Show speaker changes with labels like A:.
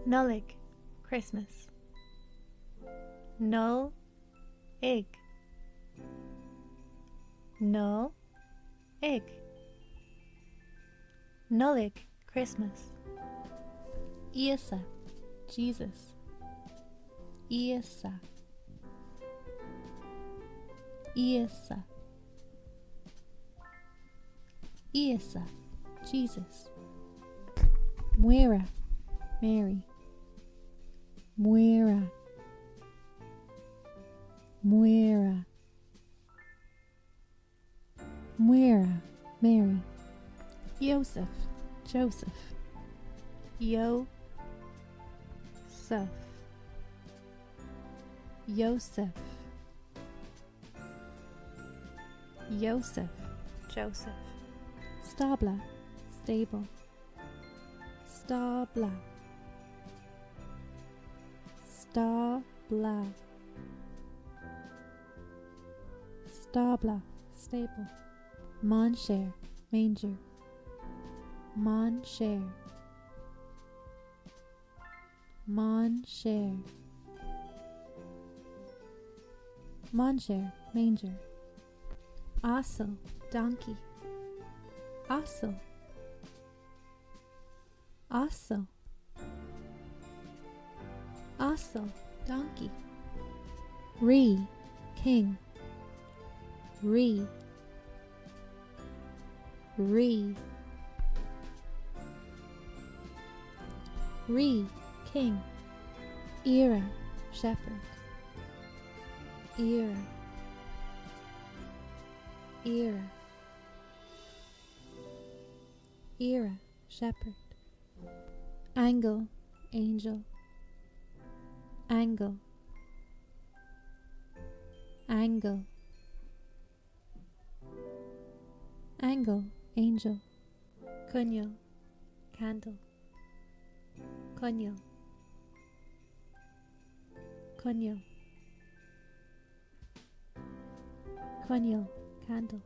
A: Nollaig, Christmas. Noll ig. Noll ig. Nollaig, Christmas. Íosa, Jesus. Íosa. Íosa. Íosa, Jesus. Muire, Mary. Muire. Muire. Muire, Mary. Iósaf, Joseph. Yo saf. Iósaf. Iósaf, Joseph. Stábla, stable. Stábla. Stábla. Stábla, stable. Mainséar, manger. Mainséar. Mainséar. Mainséar, manger. Asal, donkey. Asal. Asal. Asal, donkey. Rí, king. Rí. Rí. Rí, king. Aoire, shepherd. Aoire. Aoire. Aoire, shepherd. Aingeal, angel. Aingeal. Aingeal. Aingeal, angel. Coinneal, candle. Coinneal. Coinneal. Coinneal, candle.